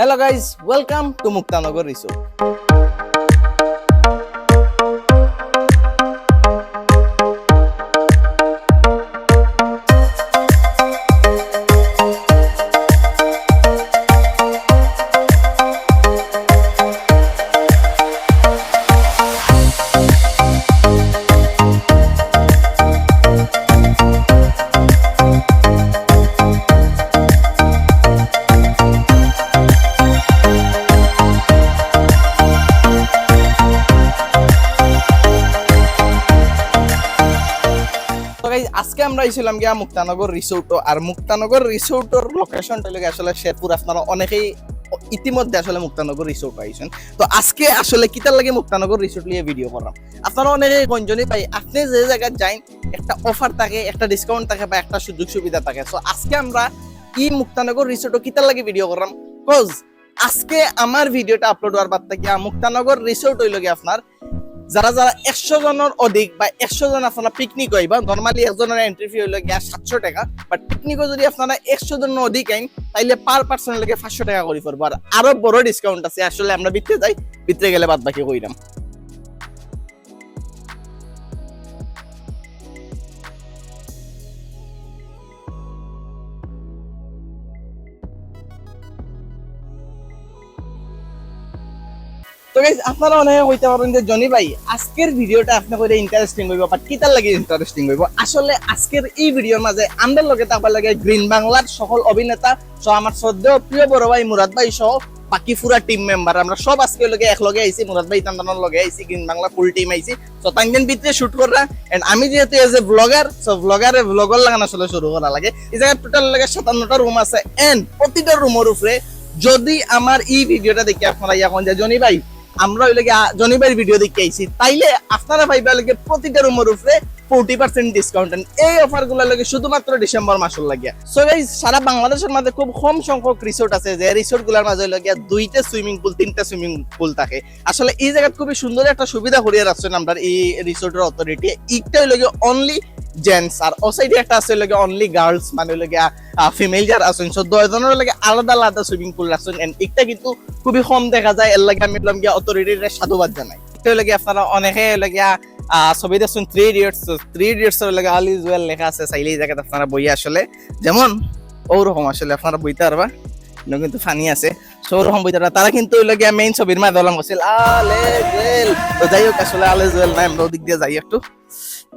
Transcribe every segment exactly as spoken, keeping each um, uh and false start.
Hello guys, welcome to Muktanagar resort. তো guys, আজকে আমরা আইছিলাম গিয়া মুক্তানগর রিসোর্টও। আর মুক্তানগর রিসোর্টর লোকেশনটা লাগে আসলে শেরপুর। আপনারা অনেকেই ইতিমধ্যে আসলে মুক্তানগর রিসোর্ট আইছেন। তো আজকে আসলে কিতার লাগি মুক্তানগর রিসোর্ট লইয়া ভিডিও করলাম, আপনারা অনেকেই কইন জনি ভাই, আপনি যে জায়গায় যাইন একটা অফার থাকে, একটা ডিসকাউন্ট থাকে বা একটা সুযোগ সুবিধা থাকে। তো আজকে আমরা ই মুক্তানগর রিসোর্টও কিতার লাগি ভিডিও করলাম, কজ আজকে আমার ভিডিওটা আপলোড হওয়ার বাদ থেকে মুক্তানগর রিসোর্ট হইল গিয়া আপনার যারা যারা একশো জনের অধিক বা একশো জন আপনারা পিকনিক হইবা, নর্মালি একজনের এন্ট্রি ফি হইল গিয়া সাতশো টাকা, বাট পিকনিকও যদি আপনারা একশো জনের অধিক আইন, তাইলে পার পার্সন লাগে পাঁচশো টাকা করে পড়বো। আর আরো বড় ডিসকাউন্ট আছে, আসলে আমরা ভিতরে যাই, ভিতরে গেলে বাদ বাকি কইরাম। তো গাইজ, আপনারা অনেকে কইতে পারেন যে জনি ভাই, আজকের ভিডিওটা আপনি কইলে ইন্টারেস্টিং হইব, বাট কিতার লাগি ইন্টারেস্টিং হইব? আসলে আজকের এই ভিডিওর মাঝে আমরার লগে থাকবার লাগে গ্রিন বাংলার সকল অভিনেতা সহ আমার শ্রদ্ধেয় প্রিয় বড় ভাই মুরাদ ভাই সহ বাকি পুরা টিম মেম্বার। আমরা সব আজকে লগে এক লগে আইছি, মুরাদ ভাই তান্দানোর লগে আইছি, গ্রিন বাংলা ফুল টিম আইছি। তো তাইন ভিতরে শুট কররা, এন্ড আমি যেহেতু এজ এ ব্লগার, সো ব্লগারে ব্লগর লাগান আসলে শুরু করা লাগে। এই জায়গায় টোটাল লাগে সাতান্নটা রুম আছে, এন্ড প্রতিটা রুমের উপরে যদি আমার এই ভিডিওটা দেখে আপনারা ইয়া কইন যে জনি ভাই, আমরা হইলে গিয়া জনি ভাইর ভিডিও দেখে আইছি, তাইলে আপনারা পাইবা লাগে প্রতিটা রুমের উপরে ফোর্টি পার্সেন্ট ডিসকাউন্ট। এই অফার গুলা লাগে শুধুমাত্র ডিসেম্বর মাসের লাগিয়া। সো গাইজ, সারা বাংলাদেশের মাঝে খুব কম সংখ্যক রিসোর্ট আছে যে রিসোর্ট গুলার মাঝে হইল গিয়া দুইটা সুইমিং পুল, তিনটা সুইমিং পুল থাকে। আসলে এই জায়গাত খুবই সুন্দর একটা সুবিধা করিয়া রাখছেন আমরা এই রিসোর্টের অথরিটি। একটা হইল গিয়া অনলি জেন্টস, আর ও সাইডে একটা আছে হইল গিয়া অনলি গার্লস, মানে হইল গিয়া ফিমেল যারা আছেন, সো দুইজনের লাগে আলাদা আলাদা সুইমিং পুল রাখছেন। এন্ড একটা কিন্তু খুবই কম দেখা যায়, এর লাগে আমি বললাম গিয়া অথরিটির সাধুবাদ জানাই। এটা হইল গিয়া আপনারা অনেকে হইল গিয়া আহ, ছবি দেখছেন থ্রি ইডিয়টস, থ্রি ইডিয়টস এর লগে all is well লেখা আছে, চাইলে এই জায়গাত আপনারা বইয়া আসলে যেমন ওরকম আসলে আপনারা বইতে পারবা, এনে কিন্তু ফানি আছে। সো ওরকম বইতে পারবা। তারা কিন্তু হইল গিয়া মেইন ছবির মাঝে দলম করছিল all is well। তো যাই হোক, আসলে all is well না, আমরা ওদিক দিয়ে যাই একটু।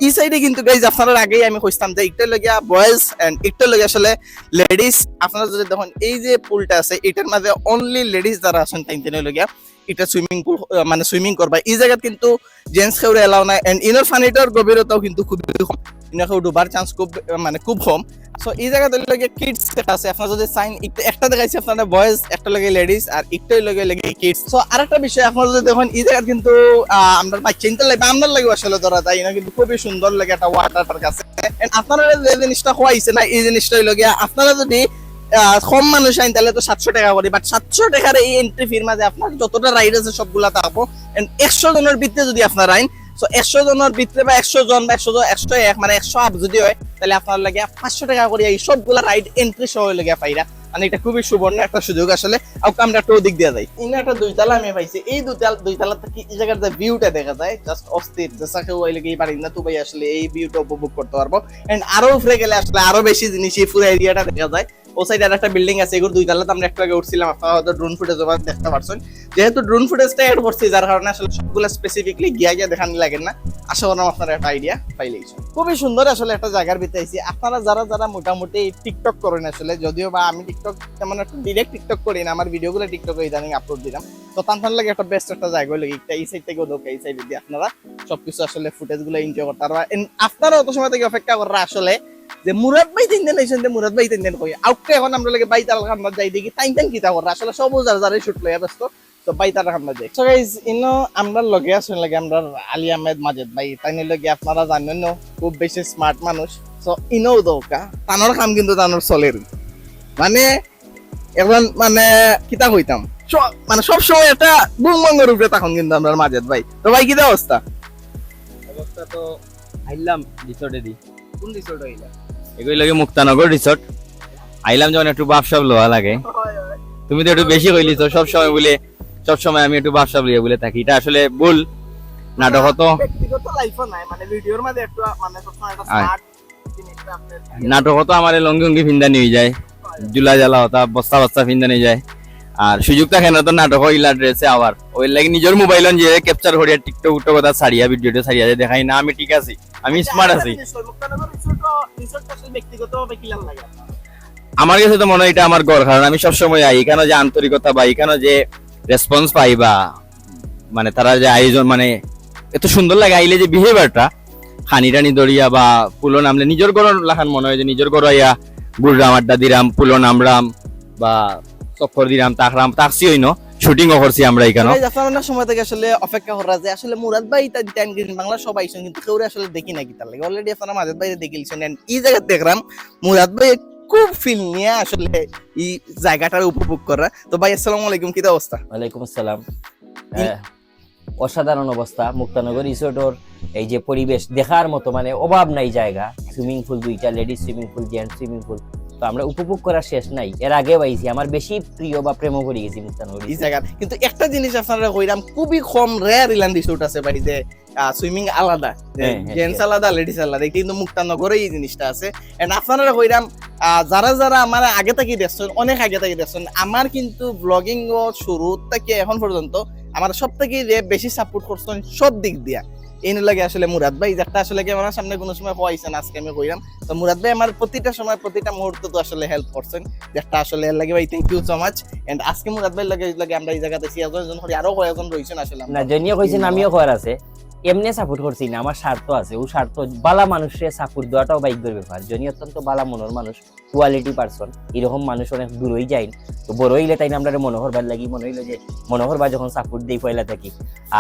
এই সাইডে কিন্তু গাইজ আপনারা আগেই আমি কইতাম যে একটা হইল গিয়া বয়েজ এন্ড একটা হইল গিয়া আসলে লেডিস। আপনারা যদি দেখেন এই যে পুলটা আছে, এটার মাঝে অনলি লেডিস যারা আছেন তাইন তাইন হইল গিয়া এটা সুইমিং পুল, মানে সুইমিং করবা। এই জায়গাত কিন্তু জেন্টস কেউরে এলাও নাই। এন্ড ইনোর ফানিটার গভীরতাও কিন্তু খুবই কম, ইনো কেউ ডুবার চান্স খুব, মানে খুব কম। সো এই জায়গাত হইল গিয়া কিডস আছে, আপনারা যদি চাইন, একটা, একটা দেখাইছি আপনারা বয়েজ, একটা লাগে লেডিস, আর একটা হইল গিয়া লাগে কিডস। সো আরেকটা বিষয়, আপনারা যদি দেখেন এই জায়গাত কিন্তু আহ, আমরা বাচ্চা ইনতে লাগবে, আপনার লাগে আসলে ধরা যায় না, কিন্তু খুবই সুন্দর লাগে একটা ওয়াটার পার্ক আছে। এন্ড আপনারা যে জিনিসটা খোয়াইছে না, এই জিনিসটা হইল গিয়া আপনারা যদি আহ, কম মানুষ আইন তাহলে তো সাতশো টাকা করি, বাট সাতশো টাকার এই এন্ট্রি ফির মাঝে আপনার যতটা রাইড আছে সবগুলা থাকবো। এন্ড একশো জনের ভিতরে যদি আপনারা আইন, তো একশো জনের ভিতরে বা একশো জন বা একশো জন, একশো এক, মানে একশো আপ যদি হয়, তাহলে আপনার লাগে পাঁচশো টাকা করি এই সবগুলা রাইড এন্ট্রি সহ হইল গিয়া পাইরা। মানে এটা খুবই সুবর্ণ একটা সুযোগ আসলে। আউক আমরা একটু ওদিক দিয়ে যাই। ইনো একটা দুইতলা আমি পাইছি, এই দুইতলা, দুইতলা থেকে এই জায়গার যে ভিউটা দেখা যায় জাস্ট অস্থির। যেসা কেউ হইলে কি এই বারিন্দা তো ভাই আসলে এই ভিউটা উপভোগ করতে পারবো। এন্ড আরো উপরে গেলে আসলে আরো বেশি জিনিস, এই পুরো এরিয়াটা দেখা যায়। ও সাইডে আর একটা বিল্ডিং আছে, এগুলো দুইতলাতে আমরা একটু আগে উঠছিলাম, আপনারা হয়তো ড্রোন ফুটেজ দেখতে পারছেন। যেহেতু ড্রোন ফুটেজটা অ্যাড করছি, যার কারণে আসলে সবগুলো স্পেসিফিকলি গিয়া গিয়া দেখানি লাগে না। আশা করলাম আপনারা একটা আইডিয়া পাইলেই। খুবই সুন্দর আসলে একটা জায়গার ভিতরে আইছি। আপনারা যারা যারা মোটামুটি টিকটক করেন আসলে, যদিও বা আমি টিকটক তেমন একটা ডিরেক্ট টিকটক করি না, আমার ভিডিওগুলো টিকটকে ইদানিং আপলোড দিলাম। তো তান তান লাগে একটা বেস্ট একটা জায়গা হইলো কি, একটা এই সাইড থেকে ওদের এই সাইড দিয়ে আপনারা সবকিছু আসলে ফুটেজগুলো এনজয় করতে পারবা। এন-, আপনারা অত সময় থেকে অপেক্ষা কররা আসলে যে মুরাদ ভাই তিন দিন আইছেন, যে মুরাদ ভাই তিন দিন কই। আউকে এখন আমরা লাগে ভাই তারা আমরা যাই দেখি তাইন তাইন কিতা কররা। আসলে সব যার যারই শুট লইয়া ব্যস্ত। তো ভাই তারা আমরা যাই। So গাইস, ইনো আমরা লগে আছেন লাগে আমরা আলী আহমেদ মাজেদ ভাই। তাইন লগে আপনারা জানেন না, খুব বেশি স্মার্ট মানুষ। So ইনো দৌকা। তানোর কাম কিন্তু তানোর চলের। মানে একজন মানে কিতা কইতাম, স-, মানে সব সময় একটা গুমঙ্গর উপরে তখন কিন্তু আমরা মাজেদ ভাই। তো ভাই কিতা অবস্থা? অবস্থা তো আইলাম রিসোর্টে দি। কোন রিসোর্ট হইলা? এগুলো লাগে মুক্তানগর রিসোর্ট। আইলাম যখন একটু বাপ সব লোয়া লাগে। তুমি তো একটু বেশি কইলিছো, সব সময় বলে, সব সময় আমি একটু ব্যবসা লইয়া বলে থাকি, এটা আসলে ভুল। নাটকও তো ব্যক্তিগত লাইফও নাই, মানে ভিডিওর মাঝে একটু, মানে সবসময় একটা আয়। স্মার্ট জিনিস আপনি নাটকও তো আমার লঙ্গি উঙ্গি ফিন্দা নিয়ে যায়, জুলা জ্বালা হতা, বস্তা বস্তা ফিন্দা নিয়ে যায়। আর সুযোগ থাকে না তো নাটকও ইলা ড্রেসে আবার, ওই লাগি নিজের মোবাইল যে ক্যাপচার করিয়া টিকটক উটক কথা ছাড়িয়া, ভিডিওটা ছাড়িয়া যে দেখাই না আমি ঠিক আছি, আমি স্মার্ট আছি। মুক্তানগর রিসোর্ট, রিসোর্টটা আসলে ব্যক্তিগতভাবে কিলান লাগে আপনার? আমার কাছে তো মনে হয় এটা আমার ঘর, কারণ আমি সবসময় আই। এখানে যে আন্তরিকতা বা এখানে যে রেসপন্স পাই বা মানে তারা যে আয়োজন, মানে এত সুন্দর লাগে আইলে যে বিহেভিয়ারটা, খানি টানি দরিয়া বা পুলো নামলে নিজের ঘরর লাখান মনে হয় যে নিজের ঘর আইয়া ঘুররাম, আড্ডা দিরাম, পুলো নামরাম বা চক্কর দিরাম, তাকরাম, তাকছি হইন, শুটিংও করছি আমরা এখানে। Guys, আপনারা অনেক সময় থেকে আসলে অপেক্ষা করা যে আসলে মুরাদ ভাই তার টাইম গ্রিন বাংলা সব আইসন, কিন্তু কেউরে আসলে দেখি না কিতার লাগি। Already আপনারা মাজেদ ভাইরে দেখিলছেন, and এই জায়গা দেখলাম মুরাদ ভাই খুব ফিল নিয়ে আসলে এই জায়গাটার উপভোগ করা। তো ভাই, আসসালামু আলাইকুম, কিতা অবস্থা? ওয়ালাইকুম আসসালাম। দিন- আহ, অসাধারণ অবস্থা মুক্তানগর রিসোর্টর। এই যে পরিবেশ দেখার মতো, মানে অভাব নাই জায়গা, সুইমিং পুল দুইটা, ladies swimming pool, gents swimming pool. তো আমরা উপভোগ করার শেষ নাই। এর আগেও আইছি, আমার বেশি প্রিয় বা প্রেমও পড়ি গেছি মুক্তানগর এই রিসোর্ট। জায়গার। কিন্তু একটা জিনিস আপনারা কইরাম, খুবই কম রেয়ার ইলান রিসোর্ট আছে ভাই, যে সুইমিং আলাদা, হ্যাঁ, হ্যাঁ, জেন্টস হ্যাঁ। আলাদা, লেডিজ আলাদা, কিন্তু মুক্তানগরে এই জিনিসটা আছে। And আপনারা কইরাম, আহ, যারা যারা আমার আগে থাকি দেখছেন, অনেক আগে থাকি দেখছেন, আমার কিন্তু ব্লগিং ও শুরু থেকে এখন পর্যন্ত আমার সব থেকে যে বেশি সাপোর্ট করছেন সব দিক দিয়া, এই লাগে আসলে মুরাদ ভাই, যেটা আসলে ক্যামেরার সামনে কোনো সময় কইছেন, আজকে আমি কইলাম। তো মুরাদ ভাই আমার প্রতিটা সময়, প্রতিটা মুহূর্ত তো আসলে হেল্প করছেন, যেটা আসলে এর লাগে ভাই thank you so much। And আজকে মুরাদ ভাইর লগে, লগে আমরা এই জায়গাতে আছি, এজন এজন করি আরো কয়েকজন রইছেন আসলে আমরা না, জনিয়ে কইছেন, আমিও কয়ার আছে। এমনে সাপোর্ট করছি না, আমার স্বার্থ আছে। ও স্বার্থ, বালা মানুষরে সাপোর্ট দেওয়াটাও ভাগ্যর ব্যাপার। জনি অত্যন্ত বালা মনর মানুষ, কোয়ালিটি পারসন। এরকম মানুষ অনেক দূরই যাইন। তো বড় হইলে তাই না আমরা মনে করবার লাগি, মনে হইলো যে মনে করবা যখন সাপোর্ট দেই পয়লা থাকি।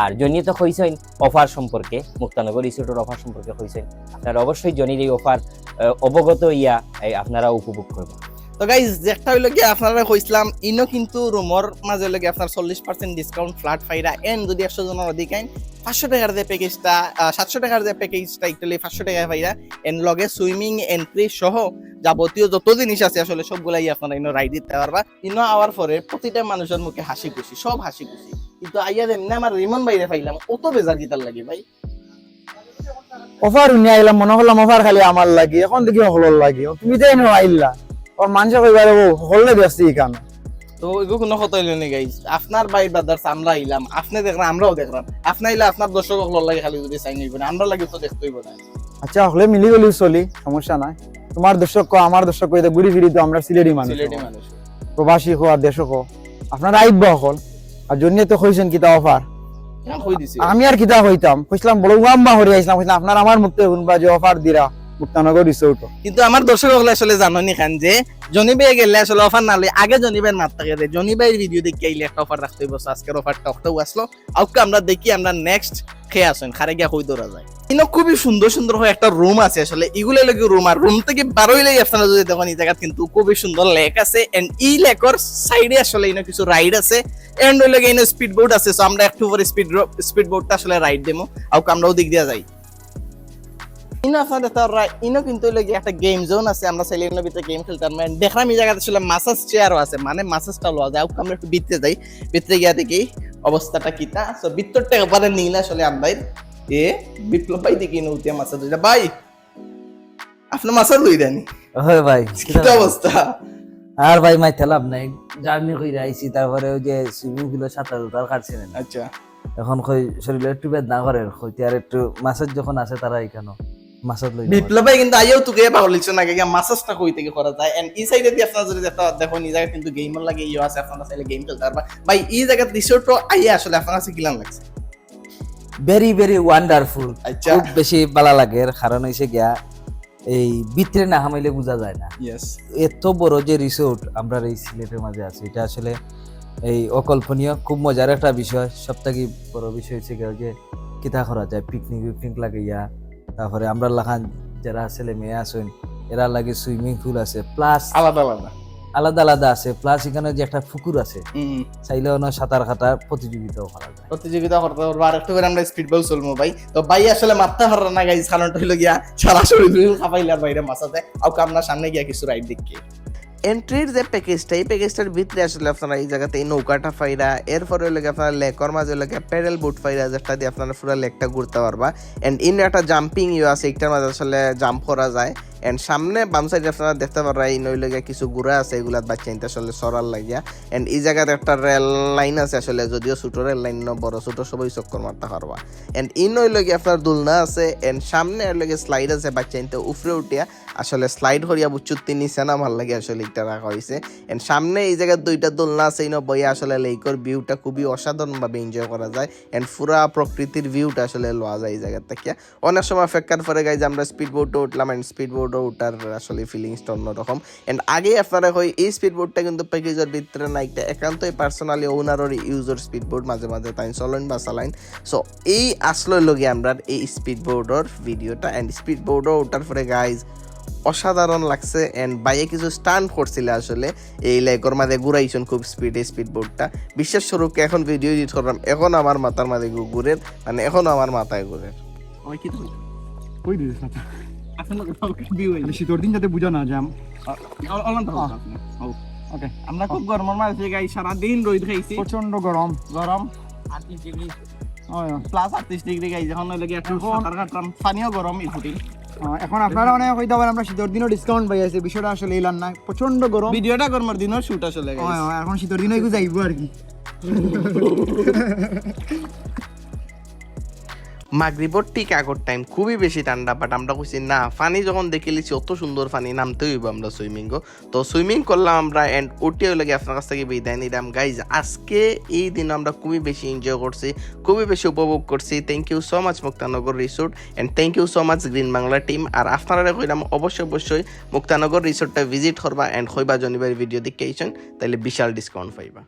আর জনিয়ে তো কইছেন অফার সম্পর্কে, মুক্তানগর রিসোর্টর অফার সম্পর্কে কইছেন। আপনারা অবশ্যই জনির এই অফার, আহ, অবগত হইয়া এই আপনারা উপভোগ করবেন। তো গাইজ, যেটা হইলো কি আপনারা কইছিলাম, ইনো কিন্তু রুমর মাঝে হইলো কি আপনার চল্লিশ পার্সেন্ট ডিসকাউন্ট ফ্ল্যাট পাইরা। And যদি একশো জনের অধিক আইন, পাঁচশো টাকার যে প্যাকেজটা, আহ, সাতশো টাকার যে প্যাকেজটা, actually পাঁচশো টাকায় পাইরা। And লগে সুইমিং এন্ট্রি সহ যাবতীয় যত জিনিস আছে আসলে সবগুলাই আপনারা ইনো রাইড দিতে পারবা। ইনো আওয়ার পরে প্রতিটা মানুষের মুখে হাসি খুশি, সব হাসি খুশি। কিন্তু আইয়া যেমনি আমার রিমন ভাইরে পাইলাম, অত বেজার কিতার লাগি ভাই। অফার হুনি আইলাম, মনে করলাম অফার খালি আমার লাগি, এখন দেখি হকলর লাগি। তুমি তো এনে আইলা, ওর মানুষে কইবার ও হকলে দেখছি এখানে। তো এগু কোনো কথা হইলো নি গাইজ, আপনার ভাই ব্রাদার্স আমরা আইলাম, আপনে দেখলাম, আমরাও দেখলাম। আপনে আইলে আপনার দর্শক হকলর লাগি খালি যদি চাইন হইব না, আমরা লাগি তো দেখতে হইব না। আচ্ছা, হকলে মিলি গলি চলি, সমস্যা নাই। তোমার দর্শক কো, আমার দর্শক কো, এটা ঘুরি ফিরি তো আমরা সিলেটি মানুষ। সিলেটি মানুষ। প্রবাসী কো আর দেশো কো, আপনারা আইবা হকল। আর জনিয়ে তো কইছেন কিতা অফার। হ্যাঁ, কই দিছি। আমি আর কিতা কইতাম, কইছিলাম বড় উয়াম্মা হরি আইছিলাম, কইছিলাম আপনার আমার মুক্তে হুনবা যে অফার দিরা মুক্তানগর রিসোর্ট। কিন্তু আমার দর্শক হকলে আসলে জানো নি খান যে জনি ভাই গেলে আসলে অফার না লই, আগে জনি ভাইর মাত থাকে যে জনি ভাইর ভিডিও দেখি আইলে একটা অফার রাখতে হইব। So আজকের অফারটা অখটাউ আসলো। আউক্কা আমরা দেখি আমরা নেক্সট কে আছেন, খারে গিয়া কই ধরা যায়। ইনো খুবই সুন্দর সুন্দর হয় একটা রুম আছে আসলে, ইগুলা লাগি রুম। আর রুম থেকে বারোই লাগি আপনারা যদি দেখেন, এই জায়গাত কিন্তু খুবই সুন্দর লেক আছে। And এই লেকর সাইডে আসলে ইনো কিছু রাইড আছে। And হইলো গিয়া ইনো স্পিড বোট আছে। So আমরা একটু পরে স্পিড, স্পিড বোটটা আসলে রাইড দেবো। আউক্কা আমরাও দিক দিয়া যাই। ইনো আপনারা দেখতে পাররা, ইনো কিন্তু হইলো গিয়া একটা গেম জোন আছে, আমরা চাইলে ইনোর ভিতরে গেম খেলতাম। মানে দেখলাম এই জায়গাতে আসলে মাসাজ চেয়ারও আছে, মানে মাসাজটা লওয়া যায়। আউক্কা আমরা একটু ভিতরে যাই, ভিতরে গিয়া দেখি অবস্থাটা কিতা। So ভিতরটা একবারে নীল আসলে আমরাই। এ বিপ্লব ভাই দেখি ইনো উঠিয়া মাসাজ লইরা। ভাই, আপনে মাসাজ লইরা নি? হয় ভাই, কিতা অবস্থা? আর ভাই মাইতে লাভ নাই, জার্নি কইরা আইছি, তারপরে ওই যে সুইমিং পুলে সাঁতার উতার কাটছি না। আচ্ছা। এখন কই শরীরে একটু বেদনা করে, কইতে আর একটু মাসাজ যখন আছে তারা এখানে মাসাজ লই। বিপ্লব ভাই কিন্তু আইয়াও তোকে পাগল হইছে না, গিয়া মাসাজটা কই থেকে করা যায়। And এই সাইডে দিয়ে আপনারা যদি একটা দেখো, এই জায়গা কিন্তু গেমর লাগি ইয়ে আছে, আপনারা চাইলে গেম খেলতে পারবা। ভাই, এই জায়গাত রিসোর্টও আইয়া আসলে আপনার কাছে কিলান লাগছে? Very very wonderful. আচ্ছা। খুব বেশি ভালা লাগের, কারণ হইছে গিয়া এই ভিতরে না হামাইলে বুঝা যায় না। ইয়েস। এত বড় যে রিসোর্ট আমরার এই সিলেটের মাঝে আছে, এটা আসলে এই অকল্পনীয়, খুব মজার একটা বিষয়। সব থাকি বড় বিষয় হইছে গিয়া যে কিতা করা যায়, পিকনিক উইকনিক লাগাইয়া, তারপরে আমরার লাখান যারা ছেলে মেয়ে আছইন, এরার লাগি সুইমিং পুল আছে, প্লাস আলাদা আলাদা। আলাদা আলাদা আছে, প্লাস এখানে যে একটা পুকুর আছে, হুম। চাইলে অনো সাঁতার কাটার প্রতিযোগিতাও করা যায়। প্রতিযোগিতা করতে পারবো। আর একটু করে আমরা স্পিড বোট চলবো ভাই। তো ভাই আসলে মাততা পাররা না গাইজ, কারণটা হইলো গিয়া সারা শরীর দুই কাঁপাইলার বাইরে মাসাজে। আউক্কা আমরা সামনে গিয়া কিছু রাইড দেখি। এন্ট্রির যে প্যাকেজটা, এই প্যাকেজটার ভিতরে আসলে আপনারা এই জাগাত এই নৌকাটা পাইরা, এরপরে অইলো গিয়া আপনারা লেকর মাঝে অইলো গিয়া প্যাডেল বোট পাইরা, যেটা দিয়া আপনারা পুরা লেকটা ঘুরতা পারবা। এন্ড ইনো একটা জাম্পিং ইয়ে আছে, একটার মাঝে আসলে জাম্প করা যায়। এন্ড সামনে বাম সাইডে আপনারা দেখতা পাররা, ইনো অইলো গিয়া কিছু ঘুড়া আছে, এগুলাত বাচ্চাইন্তে আসলে চড়ার লাগিয়া। এন্ড এই জাগাত একটা রেল লাইন আছে আসলে, যদিও ছোট রেল লাইন না, বড় ছোট সবাই চক্কর মারতা পারবা। এন্ড ইনো অইলো গিয়া আপনার দোলনা আছে, এন্ড সামনে অইলো গিয়া স্লাইড আছে, বাচ্চাইন্তে উপরে উঠিয়া আসলে স্লাইড করিয়া বুঝছো নি নিচে নামার লাগি আসলে একটা রাখা হইছে। এন্ড সামনে এই জাগাত দুইটা দোলনা আছে, ইনো বইয়া আসলে লেকর ভিউটা খুবই অসাধারণভাবে এনজয় করা যায়। এন্ড পুরা প্রকৃতির ভিউটা আসলে লওয়া যায় এই জাগাত থাকিয়া। অনেক সময় অপেক্ষার পরে গাইজ আমরা স্পিড বোটে উঠলাম, এন্ড স্পিড বোটে উঠার আসলে ফিলিংসটা অন্যরকম। এন্ড আগে আপনারা কই, এই স্পিড বোটটা কিন্তু প্যাকেজের ভিতরে না, একটা একান্তই পার্সোনালি ওনারের ইউজের স্পিড বোট, মাঝে মাঝে তাইন চলইন বা চালাইন। সো এই আসলে অইলো গিয়া আমরার এই স্পিড বোটর ভিডিওটা। এন্ড স্পিড বোটে উঠার পরে গাইজ অসাধারণ লাগছে। এন্ড ভাইয়ে কিছু স্টান্ট করছিল আসলে, এই লেকর মাঝে ঘুরাইছইন খুব স্পিডে স্পিড বোটটা। বিশ্বাস করুক্কা, এখন ভিডিও এডিট করলাম, এখন আমার মাথার মাঝে ঘু-, ঘুরের, মানে এখনো আমার মাথায় ঘুরের। ওই কি তো কই দিস না? এখন তো ভিউ হইছে। মানে শীতর দিন যাতে বুঝা না যায়। অ-, অ-, অনন্ত হোক আহ। আপনি। হোক। ওকে। আমরা খুব গরমর মাঝে গাইজ সারাদিন রইদ খাইছি। প্রচন্ড গরম। গরম। আটত্রিশ ডিগ্রি। হয়, হয়। প্লাস আটত্রিশ ডিগ্রি গাইজ, এখন অইলো গিয়া একটু এখন সাঁতার কাটলাম, পানিও গরম, ই ফুটিং। হ্যাঁ, এখন আপনারা অনেকে কইতা পারইন আমরা শীতর দিনও ডিসকাউন্ট পাই আছি, বিষয়টা আসলে ইলান না, প্রচন্ড গরম। ভিডিওটা গরমর দিনও শুট আসলে গাইজ। হয়, হয়, এখন শীতর দিনও এগু যাইবো আর কি। মাগরিবর ঠিক আগর টাইম, খুবই বেশি ঠান্ডা, বাট আমরা কইছি না, পানি যখন দেখিলিছি অত সুন্দর পানি, নামতে হইব আমরা সুইমিংও। তো সুইমিং করলাম আমরা, এন্ড উঠে অইলো গিয়া আপনার কাছ থাকি বিদায় নিলাম গাইজ। আজকে এই দিন আমরা খুবই বেশি এনজয় করছি, খুবই বেশি উপভোগ করছি। Thank you so much Muktanagar resort, and thank you so much green Bangla team. আর আপনারারে কইলাম অবশ্যই অবশ্যই মুক্তানগর রিসোর্টটা ভিজিট করবা, এন্ড কইবা জনিবার ভিডিও দেখিয়া আইছইন, তাইলে বিশাল ডিসকাউন্ট পাইবা।